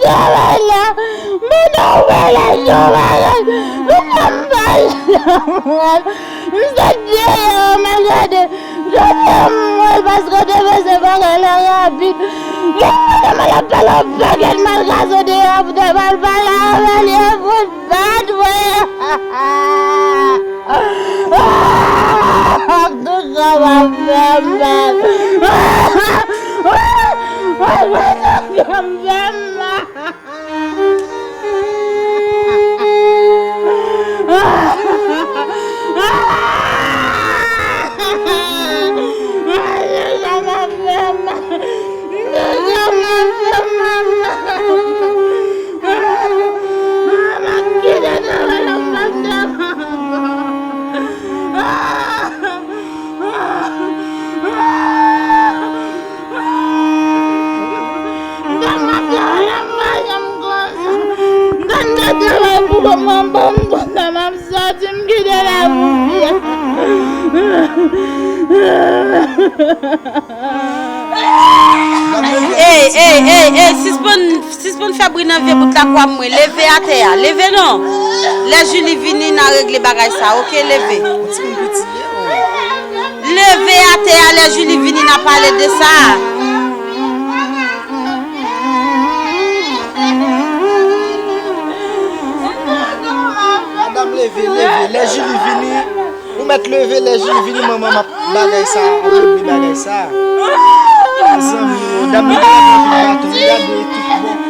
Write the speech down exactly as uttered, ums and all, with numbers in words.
Travay la, mwen nan wè la, yon bagay, mwen nan bay la, mwen. M sot deyò, m al gade. Jodi a, mwen, paske w te panse bagay la rapid. Lè mwen te mal ap pale yon pakèt malgazo deyò, pou te mal pale avè l, yo fout bat mwen. Tout sa w ap fè m mal. Tout sa w ap fè m mal. Gade travay pou kòman ban m konsa m ap soti m kite la pou fi a. Ey, ey, ey, ey, sispann, sispann fè bri nan vye bout lakwa mwen. Leve atè a, leve non. Lè Julie vini, n a regle bagay sa, oke, leve. Yon ti moun piti ye, oh. Leve atè a, lè Julie vini, n a pale de sa. Madanm, leve, leve. Lè Julie vini, ou mèt leve, lè Julie vini, manman m ap bagay sa, regle bagay sa. Mezanmi, dam nan gen anpil baton, gade tout bon.